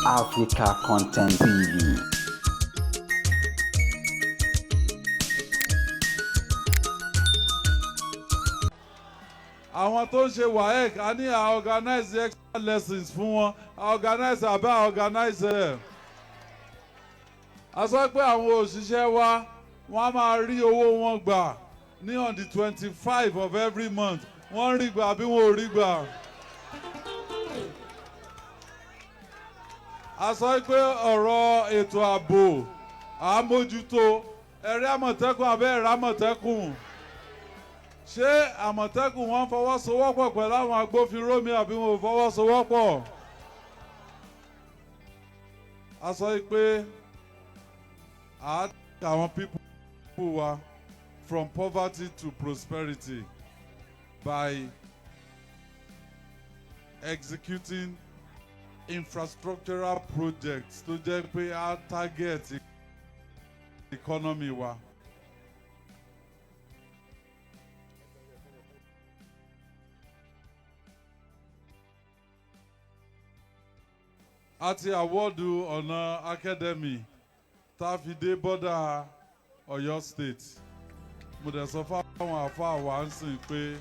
Africa Content TV. Àwọn tó ń ṣe WAEC, a ní à organize extra lessons fún wọn, à organize àbá à organize ẹ̀. A sọ pé àwọn òṣìṣẹ́ wa, wọ́n á máa rí owó wọn gbà ní on the 25 of every month. Wọ́n rí gbà bí wọn ò rí gbà? A sọ pé ọ̀rọ̀ ètò ààbò, àmójútó ẹ̀rí Àmọ̀tẹ́kùn àbẹ́ ẹ̀rọ Àmọ̀tẹ́kùn. Ṣé Àmọ̀tẹ́kùn wọn fọwọ́sowọ́pọ̀ pẹ̀lú àwọn agbófinró mi àbí wọn ò fọwọ́sowọ́pọ̀? A sọ pé a àwọn people wa from poverty to prosperity by executing infrastructural projects tó jẹ́ pé a target economy wa. A ti award ọ̀nà academy tá a fi dé border Ọ̀yọ́ State. Mo dẹ̀ sọ fáwọn àfáà wa ń sìn pé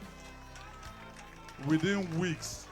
within weeks